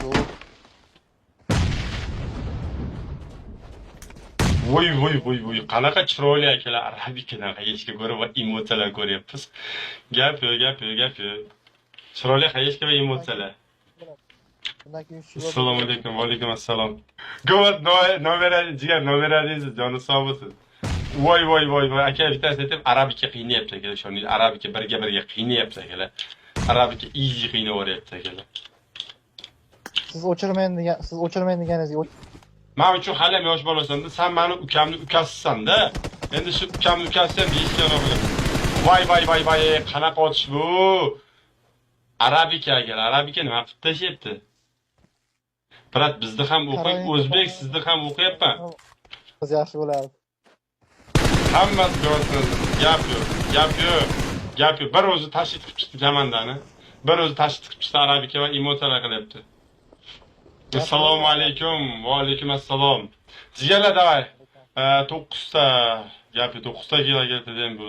Bu Voy voy voy voy, qanaqa chiroyli akalar, arabikadan хаешка ko'rib va emotsiyalar ko'ryapmiz. Gap yo'q, gap yo'q, gap yo'q. Chiroyli хаешка va emotsiyalar. Bundan keyin shu Assalomu alaykum, va alaykum assalom. Go'vat номер jigar, номер aziz, joni sog' bo'lsin. Voy voy voy voy, aka, bittasi aytib, arabika qiynayapti akalar, ishoning, arabika birga birga qiynayapti akalar. Arabika easy qiynayveryapti akalar. Siz o'chirmang degan, siz o'chirmang deganingizga Men uchun hali ham yosh bolasan-da, sen mani ukamni ukasisan-da. Endi shu ukamni ukasi ham 5 ga bilan. Voy voy voy voy, qanaqa otish bu? Arabika akalar, arabika nima qilib tashlayapti? Брат, bizni ham o'qing, o'zbek, sizni ham o'qiyapman. Biz yaxshi bo'lardi. Hammasi ko'rsin. Gap yo'q, gap yo'q, gap yo'q. Bir o'zi tashkil qilib chiqdi komandani. Bir o'zi tashkil qilib chiqdi arabika va emotsiyalar qilyapti. Assalomu alaykum, va alaykum assalom. Jigarlar, давай. 9 ta gap yo'q, 9 ta keldi bu.